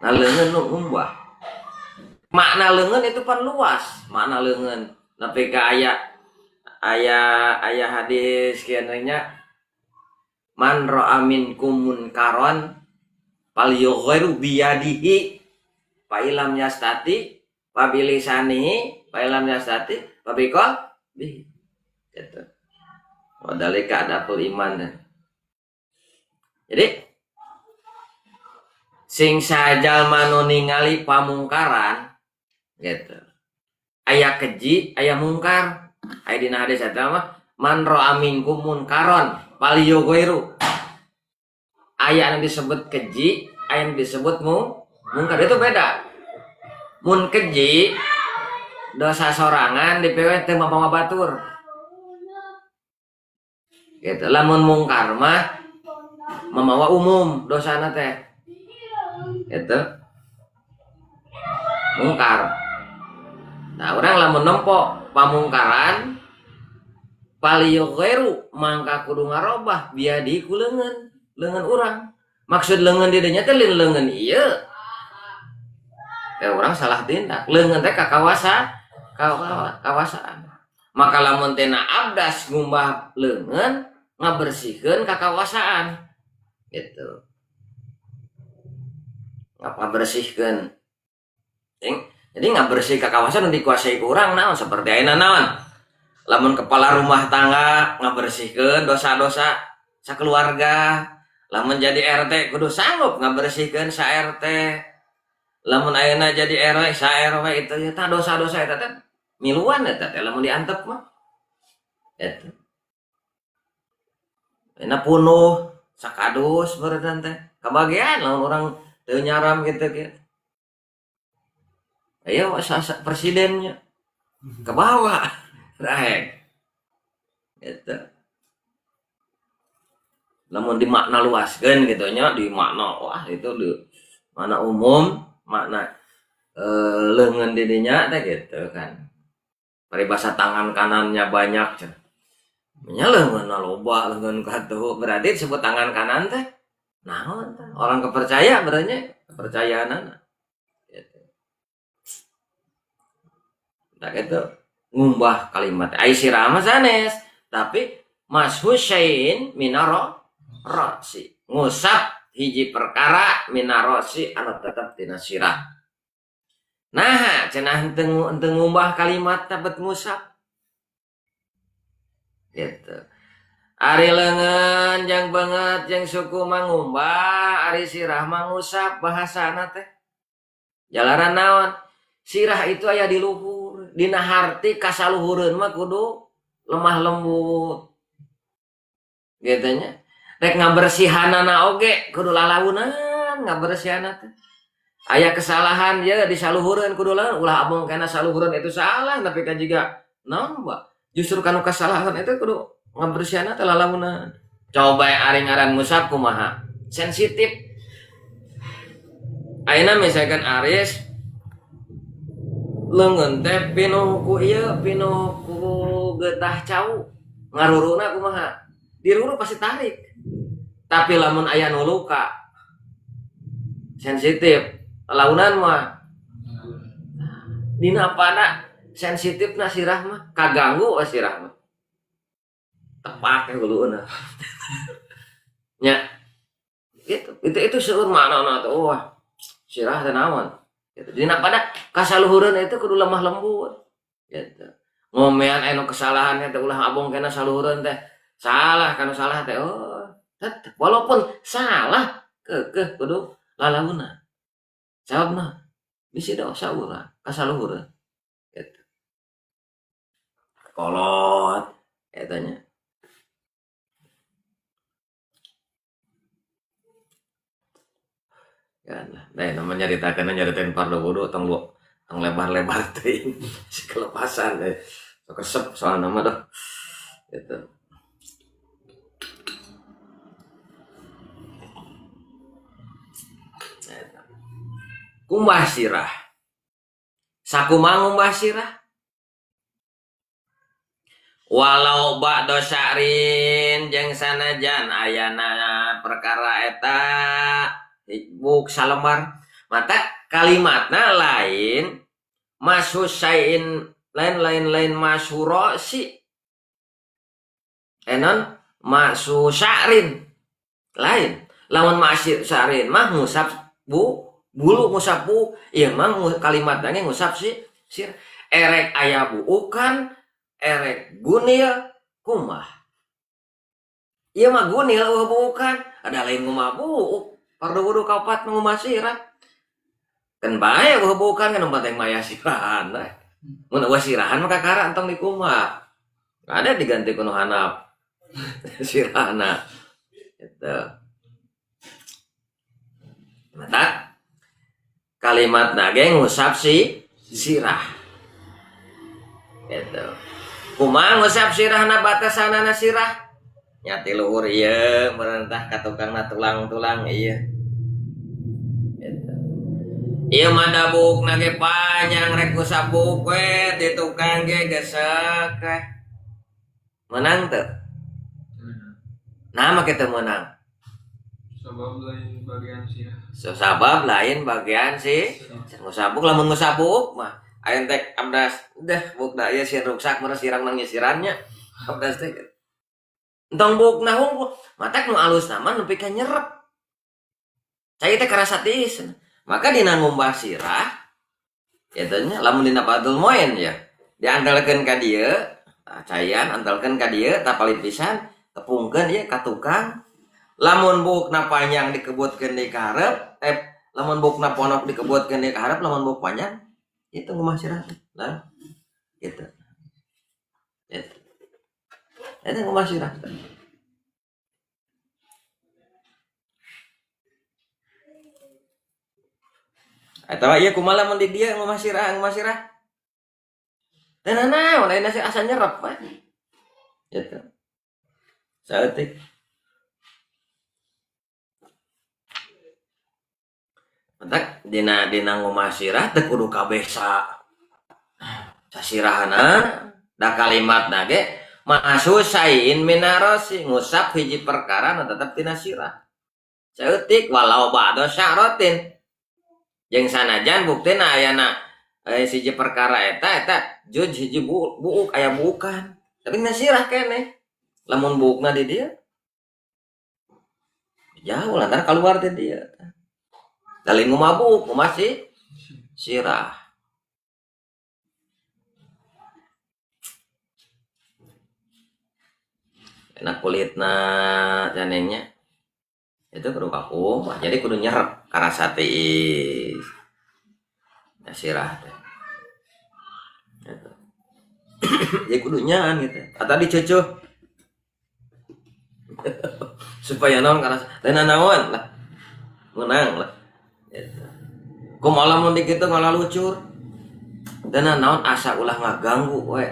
Nah leungeun nu ngumbah. Makna leungeun itu pan luas, makna leungeun. Nepi ka aya hadis kieu nya man ra'a minkum munkaron falyughayyiru biyadihi fa illam yastati fa bilisanihi fa illam yastati fa biqalbihi. Gitu. Wa dalika adaful iman. Jadi sing sajalma nu ningali pamungkaran gitu. Aya keji, aya mungkar. Aya dina hadis eta mah man ra'a minkum munkaron falyughayyiru. Aya anu disebut keji, aya anu disebut mungkar, itu beda. Mun keji dosa sorangan dipewe teu mapama batur. Gitu. Lamun mungkar mah mamawa umum dosana teh. Gitu. Mungkar. Nah, urang lamun nempo pamungkaran paliyughairu mangka kudu ngarobah biadi ku leungeun, leungeun urang. Maksud leungeun di dinya teh lain leungeun ieu. Teh urang salah tindak. Leungeun teh ka kawasaan. Maka lamun teh na abdas ngumbah leungeun ngabersihkeun ka kawasaan. Gitu. Ngabersihkeun. Jadi ngabersih ka kawasan nu dikuasai ku urang naon seperti ayeuna naon. Lamun kepala rumah tangga ngabersihkeun dosa-dosa sakeluarga, lamun jadi RT kudu sanggup ngabersihkeun sa RT. Lamun ayeuna jadi RW sa RW itu ya tah dosa-dosa eta teh miluan eta teh lamun diantep mah. Eta. Ayeuna punuh sakadus barudan teh kabagian lamun urang teu nyaram kitu ge. Ayo presidennya ke bawah raek gitu. Namun dimakna luaskeun gitu nya, dimakna wah itu di makna umum, makna leungeun di dinya teh gitu kan. Paribasa tangan kanannya banyak cenah. Nya leungeunna loba, leungeun katuh berarti disebut tangan kanan teh naon teh? Orang kepercaya berarti kepercayaanana. Nah itu ngumbah kalimat ai sirah mah sanes, tapi mashu syai'in minaro ra'si, ngusap hiji perkara minarosi anu tetep tina sirah. Nah cenah henteu ngumbah kalimat teh bet ngusap gitu. Ari leungeun jeung beungeut jeung suku mah ngumbah, ari sirah mah ngusap bahasana teh. Jalaran naon? Sirah itu aya di luhur, dina harti kasaluhureun mah kudu lemah lembut. Gitu nya. Rek ngabersihanana oge kudu lalaunan ngabersihanana teh. Aya kesalahan ye disaluhureun kudu laun, ulah abong kana saluhureun itu salah tapi kan jiga naon ba? Justru kanu kesalahan itu kudu ngabersihanana teh lalaunan. Coba ari ngaran ngusap kumaha? Sensitif. Ayeuna misalkan Aris leungeun teh pinuh ku ieu, pinuh ku getah cau. Ngaruruna kumaha? Diruru pasti tarik. Tapi lamun aya nu luka sensitif launan mah dina pada sensitifna sirah mah kaganggu we sirah mah. Tepak hulueuna. Nya gitu. Itu seueur maknana teh wah sirah teh naon. Gitu. Dina pada kasaluhureun itu kudu lemah lembut. Gitu. Ngomean anu kesalahannya teh ulah abong kena saluhureun teh. Salah kana salah teh oh tetep walaupun salah keukeuh kudu lalauna. Sababna bisi dosa urang kasaluhureun. Gitu. Kolot eta nya. Kan nah namanya nyaritakeun nyaritain fardu wudu tong tong lebar-lebar teuing si kelepasan teh. Sok resep soalna mah dah. Gitu. Kumbah sirah. Sakumaha ngumbah sirah? Walau ba'da sya'rin jeung sanajan ayana perkara eta buk salembar mata kalimatna lain masus syai'in lain masyurasi enon masu sya'rin lain lamun masu sya'rin mah ngusap bu bulu ngusap bu ieu mah kalimatna ge ngusap si sir erek aya buukan erek gunil kumaha ieu mah gunil eueuh buukan ada lain ngumah buuk fardu wudu kaopat ngumah sirah kan bae eueuh buukan kan penting maya sirahan mun eueuh sirahan mah kakara entong dikumbah ada diganti ku nu handap sirahna gitu. Mata kalimat nage ngusap si sirah gitu. Kumaha ngusap sirahna batasanana sirah nya ti luhur ieu merentah ka tukangna tulang-tulang ieu gitu. Ieu mah da buukna ge panjang rek ngusap buuk we di tukang ge gesek we. Menang teu? Nah mah kitu meunang. Sabab lain bagian sirah. So, sabab lain bagian si ngusap buuk lamun ngusap buuk mah aya teh abdas deh buukna ieu sieun ruksak mun sirang nang nyisirannya abdas teh. Entong buukna hungkul matak nu alusna mah nepi ka nyerep. Cai teh karasa tiis. Maka dina ngumbah sirah eta nya lamun dina Fathul Muin ya diandelkeun ka dieu caian antelkeun ka dieu tapalit pisan tepungkeun ieu ka tukang. Lamun buukna panjang dikebutkeun di ka hareup, lamun buukna pondok dikebutkeun di ka hareup, lamun buuk panjang itu ngumbah sirah. Nah, gitu. Gitu. Eta ngumbah sirah. Atawa ieu kumaha lamun di dieu ngumbah sirah, ngumbah sirah. Teu nanaon ayeuna sih asa nyerep we. Gitu. Saeutik. Entak dina ngumbah sirah teu kudu kabeh sasirahana da kalimatna ge masu sain minarosi ngusap hiji perkara nu tetep tina sirah. Saeutik walau ba'da sya'ratin. Jeung sanajan buktina ayana siji perkara eta juj hiji buuk aya buukan. Tapi na sirah keneh. Lamun buukna di dieu jauh lantaran kaluar ti dieu. Lain ngumbah buuk, ngumbah sirah. Enak kulitna canengnya. Itu kudu kakumbah, jadi kudu nyerep karasa tiis. Nah, sirah teh. Gitu. Jadi kudu nyaan gitu. Atau dicucuh. Supaya naon karasa lain naon lah. Menang lah. Gitu. Kumaha lamun dikitu ngalalucur. Dan naon asa ulah ngaganggu we.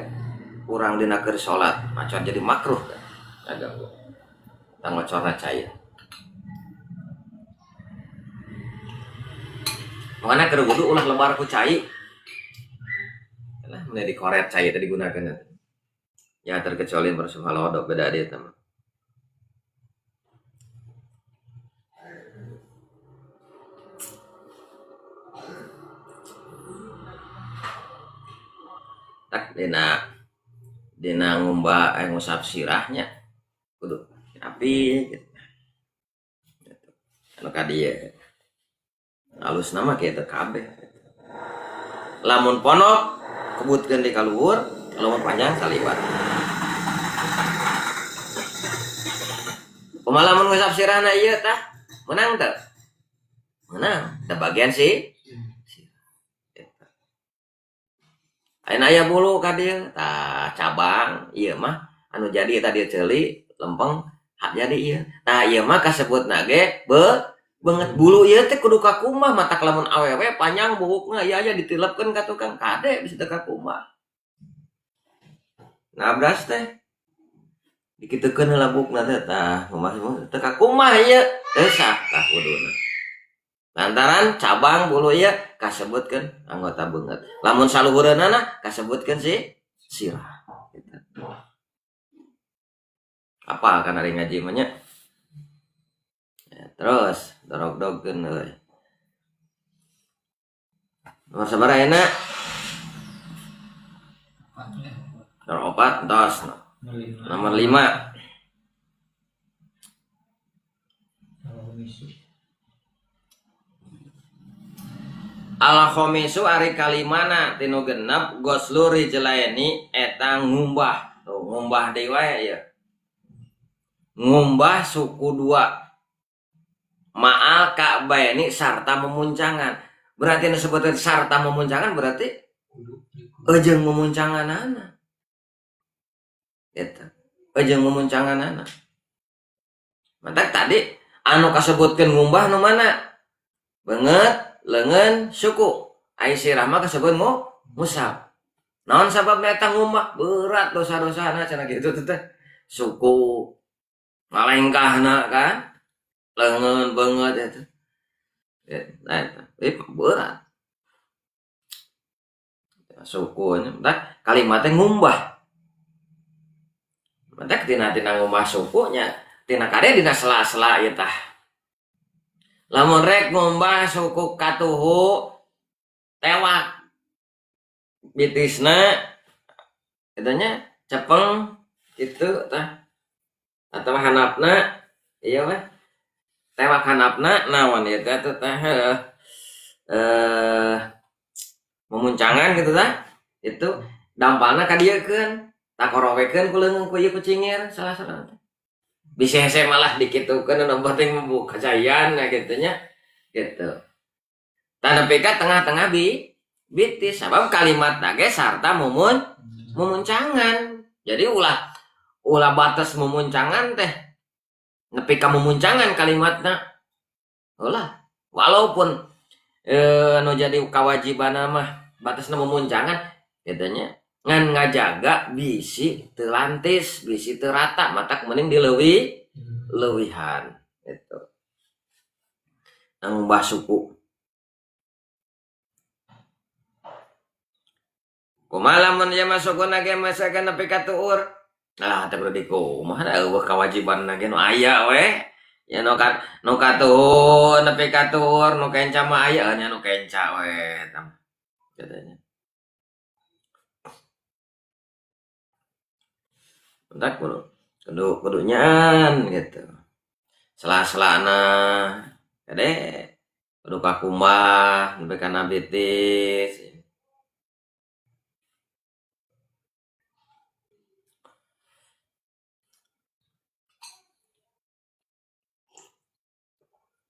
Urang dina keur salat, macan jadi makruh kan. Ngaganggu. Tang ngocorna cai. Makana keur wudu ulah lebar ku cai. Lah mun dikoret cai teh digunakeun. Ya terkecuali bersuhalodo beda dia mah. Tak dina ngumbah ngusap sirahnya kudu rapi gitu. Anu ka dieu alus nama kitu kabeh. Lamun ponok kebutkeun di kaluhur, lamun panjang saliwat. Kumaha lamun ngusap sirahna ieu tah? Menang teu? Menang. Da bagian si ayeuna aya bulu ka dieu tah cabang ieu mah anu jadi tadi ceuli lempeng hak jadi ieu. Tah ieu mah kasebutna ge beungeut bulu ieu teh kudu kakumah matak lamun awewe panjang buukna ieu aya ditilepkeun ka tukang kade bisa teu kakumah. Nabras teh dikitukeun heula buukna teh tah kumaha teu kakumah ieu teu sah tah wuduna. Lantaran cabang bulu ieu kasebutkeun anggota beungeut. Lamun saluhureunana kasebutkeun si sirah. Gitu. Apa kan ari ngaji mah nya? Ya, terus dorog-dogkeun euy. Nomor sabaraha ayeuna? Nomor 4 entos. Nomor 5. Al-khamisu ari kalimana tinu genep goslu rijlaini eta ngumbah. Tuh ngumbah deui wae ieu. Ngumbah suku dua. Ma'al ka'baini sarta memuncangan. Berarti nu disebutkeun sarta memuncangan berarti eujeung memuncanganana. Eta. Eujeung memuncanganana. Mantak tadi anu kasebutkeun ngumbah nu mana? Beungeut, leungeun, suku. Ai sirah mah kasebut ngusap. Naon sababna eta ngumbah? Berat dosa-dosana cenah kitu teh. Suku ngalengkahna kan? Leungeun beungeut eta. Nah eta berat. Suku nya tah kalimatnya ngumbah. Mantak tina ngumbah sukunya, tina kade dina sela-sela ieu tah. Lamun rek ngumbah suku katuhu tewak bitisna eta nya cepeng kitu tah atawa hanapna ieu mah tewak hanapna naon ieu teh teh memuncangan gitu tah itu dampalna ka dieukeun tah korowekeun ku leungeun ku ieu ku cingir salah-salah teh. Bisa hese malah dikitukeun anu penting membuka caian gitu nya gitu. Tah nepi ka tengah-tengah bitis sabab kalimat ge sarta mumuncangan. Jadi ulah batas mumuncangan teh nepi ka mumuncangan kalimatna. Ulah walaupun nu jadi kawajibanna mah batasna mumuncangan kitu nya ngan ngajaga bisi teu lantis, bisi teu rata, matak mending dileuwih-leuwihan gitu. Ngumbah suku. Kumaha lamun ieu mah sukuna ge masakan nepi ka tuur? Nah, teh kudu dikumaha da eueuh kawajibanna ge nu aya we. Ya nu katuhur nepi ka tuur, nu kenca mah aya nya nu kenca we eta mah. Katanya. Entak kudu nyaan gitu. Sela-selana kade kudu kakumbah nepi kana bitis.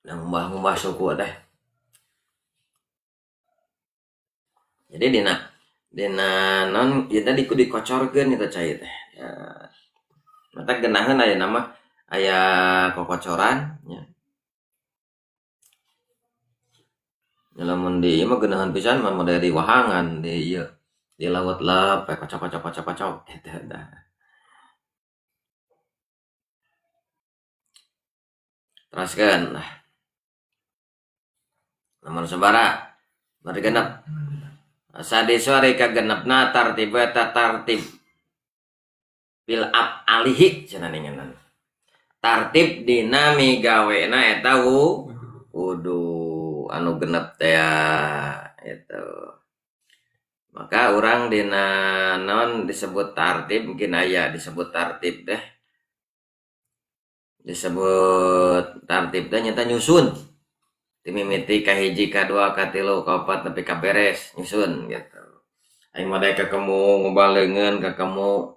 Nah, ngumbah-ngumbah suku teh. Jadi dina non ieu teh dikocorkeun eta cai teh. Ya. Mata geunaheun aya nama aya kokocoran nya. Ya lamun di ieu mah geunaheun pisan mah model di wahangan di ieu di laut lep kocok-kocok gitu dah. Teruskeun lah. Nomor sabaraha? Nomor genep. Sadisu ari kagenepna tartib eta tartib. Bil ab alihi cenah ningenan. Tartib dina migawena eta wudu anu genep teh itu. Maka urang dina naon disebut tartib mungkin aya disebut tartib teh. Disebut tartib teh nyata nyusun. Ti mimiti ka hiji ka dua ka tilu ka opat nepi ka beres nyusun gitu. Aing mah daek kakemu ngubah leungeun kakemu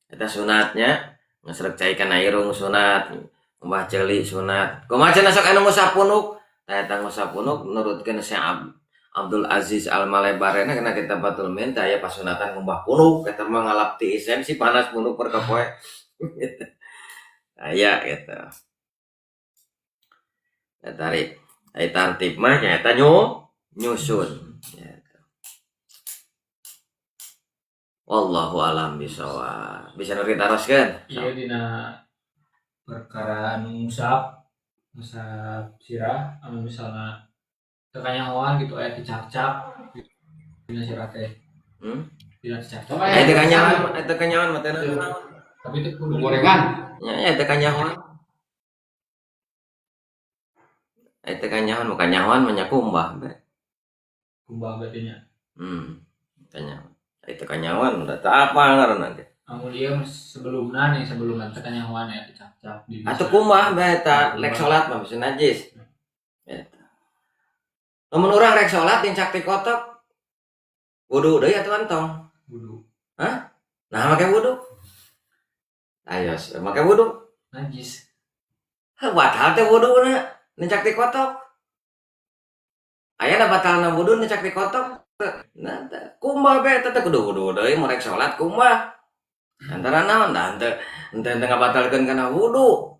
eta sunatnya ngesrek cai kana irung sunat, ngumbah ceuli sunat. Kumaha cenah sok anu ngusap punuk? Tah eta ngusap punuk nurutkeun Syekh Abdul Aziz Al-Malebarena kana kitab Fathul Muin teh aya pasunatan ngumbah punuk eta mah ngalap tiis si panas punuk per kapoe. Aya gitu. Eta ari tartib mah nyaeta nyusun gitu. Wallahu alam bisawab. Bisa nu ditaroskeun? Iya dina perkara anu ngusap sirah anu misalna teu kanyahoan gitu aya dicakcak dina sirah teh. Dina dicakcak. Aya teu kanyahoan, aya teu kanyahoan mah teh naon? Tapi itu kudu gorengan. Nya aya teu kanyahoan. Aya teu kanyahoan, bukan nyahoan mah nya kumbah bae. Kumbah berarti nya. Kanyahoan. Aya teu kanyahoan da teu apa ngaranna teh. Amun ieu sebelumna nih, sebelumna teh kanyahoan aya dicakcak di Atuh kumbah bae eta lek salat mah bisa najis. Eta. Lamun urang rek salat nincak ti kotok wudu deui atuh entong. Wudu. Hah? Nah make wudu. Ayo make wudu. Najis. Heuh batal teh wuduna nincak ti kotok. Aya na batalna wudu nincak ti kotok. Nah kumbah bae eta teh kudu wudu deui mun rek salat kumbah. Antara naon da henteu ngabatalkeun kana wudu.